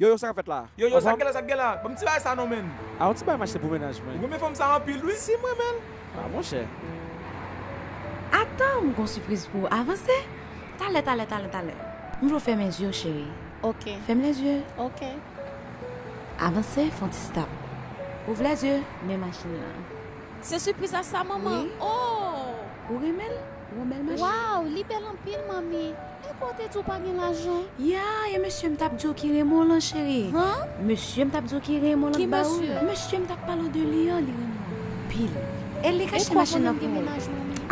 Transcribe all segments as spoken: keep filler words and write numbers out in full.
Yo, yo, sa k ap fèt la? Yo, yo, sa k gen la, sa k gen la? Ban m ti bagay sa non, menn. A, yon ti bagay m achte pou mennaj mwen. Ou renmen fanm sa anpil, wi. Si m renmen l. A, monchè. Atann, m gon sipriz pou ou. Avanse. Talè, talè, talè, talè. M vle w fèmen zye w, cheri. Ok. Fèmen zye. Ok. Avanse, fè yon ti stop. Ouvè zye, men machin lan. Se sipriz a sa, manman? Wi. Oh! Ou renmen l? Ou renmen l, machin? Waw, li bèl anpil, manmi. E kote tou pa gen lajan? Ya, e mesye m t ap di w ki renmen w lan, cheri. Han? Mesye m t ap di w ki renmen w lan. Ki ba ou? Mesye? Mesye m t ap pale w de li an, li renmen w anpil. E li k achte machin nan pou ou.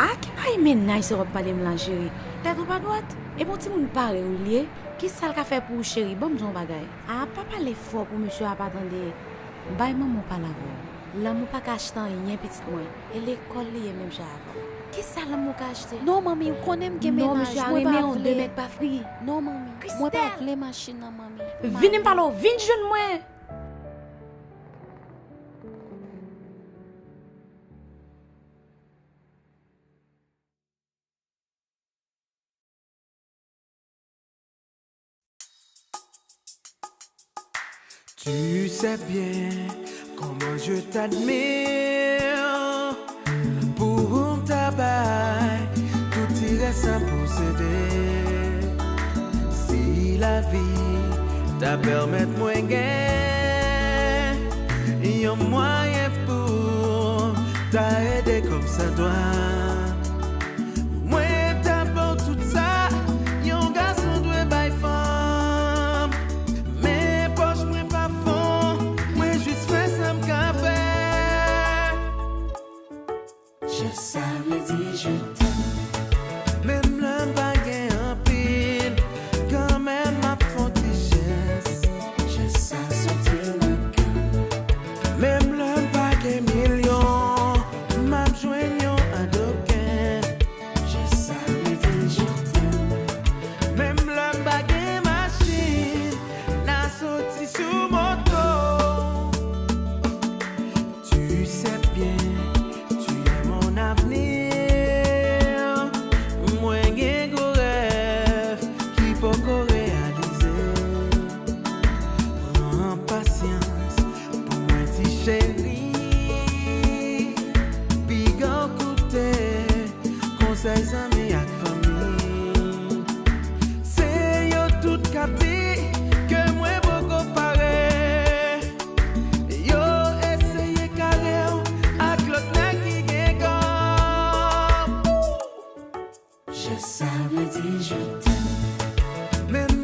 A, ki bay mennaj sa w ap pale m la, cheri? Tèt ou pa dwat? E bon timoun parèy ou li ye? Kisa l ka fè pou ou, cheri? Ban m di w yon bagay. A, pa pale fò pou mesye a pa tande. Bay manman w pale avè w. Lanmou pa ka achte anyen, pitit mwen. E lekòl li ye menm jan avè w. Kisa lanmou ka achte? Non, manmi, ou konnen m gen mennaj, mwen pa vle. Non, mesye a renmen w, de mèt pa fri. Non, manmi, mwen pa vle machin nan, manmi. Vini m pale w, vin jwenn mwen. Tu sais bien comment je t'admire. Pou ta bay tout ti rès sa posede. Si lavi ta pèmèt mwen gen yon mwayen pou ta ede kòm sa dwa, mwen ta ba w tout sa yon gason dwe bay fanm. Men pòch mwen pa fon, mwen jis fè sa m ka fè. Je savais dire je t'aime. Menm lè m pa gen anpil, kanmenm m ap fè yon ti jès. Je sa soti nan kè m. Menm lè m pa gen milyon, m ap jwenn yon adoken. Je savais dire je t'aime. Menm lè m pa gen machin, n a soti sou moto. Tu sais bien, tu es mon avenir. Mwen gen gwo rèv ki poko reyalize. Pran pasyans pou mwen, ti cheri. Piga w koute konsèy zanmi ak fanmi. Se yo tout k ap di ke mwen poko pare. Yo eseye kale w ak lòt nèg ki gen kòb. Je savais dire je t'aime. Menm